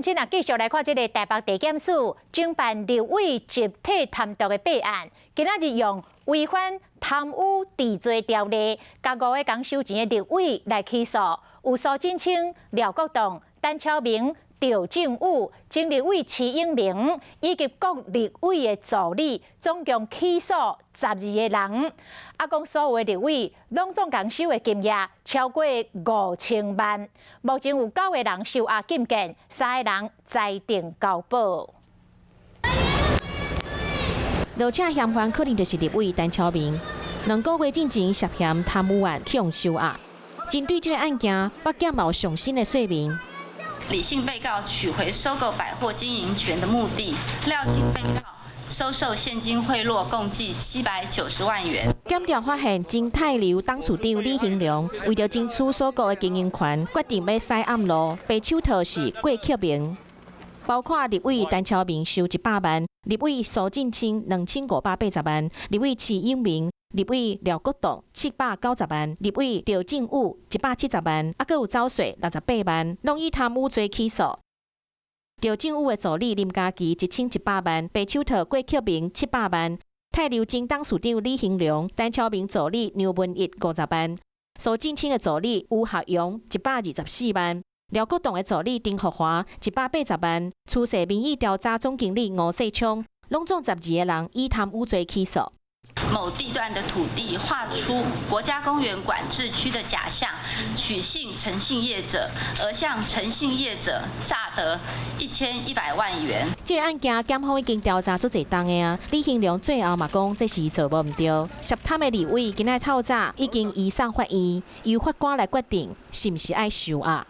今仔繼續來看這个台北地檢署偵辦立委集體貪瀆的弊案，今仔日用違反貪污治罪條例，共五个共收錢的立委來起訴，有蘇貞昌、廖國棟、陳超明、趙正宇、前立委徐永明以及各立委的助理，總共起訴12个人。啊，講所有的立委攏總共收的金額超過5000萬。目前有九个人收押禁見，三个人裁定交保。落車嫌犯可能就是立委陳超明，2個月進前涉嫌貪污案予收押。針對這个案件，北檢有上新的說明。李姓被告取回收購百貨經營權的目的，廖姓被告收受現金賄賂共計790萬元。檢調發現，前泰流董事長李興良為著爭取收購的經營權，決定欲使暗路，白手套是郭克明，包括立委陳超明收100萬，立委蘇貞昌2580萬，立委徐永明、立委廖國棟790萬，立委趙正宇170萬，啊，閣有走稅68萬，攏以貪污罪起訴。趙正宇的助理林嘉琪1100萬，白手套郭克明700萬，泰流前董事長李興良、陳超明助理梁文溢50萬，蘇貞昌的助理吳學勇124萬，廖國棟的助理丁福華180萬，趨勢民意調查總經理吳世昌，攏總12个人以貪污罪起訴。某地段的土地劃出國家公園管制區的假象，取信陳姓業者，而向陳姓業者詐得1100萬元。這个案件檢方已經調查足濟冬的啊，李興良最後嘛講這是做無毋對，涉貪的立委今仔透早已經移送法院，由法官來決定是毋是愛收押。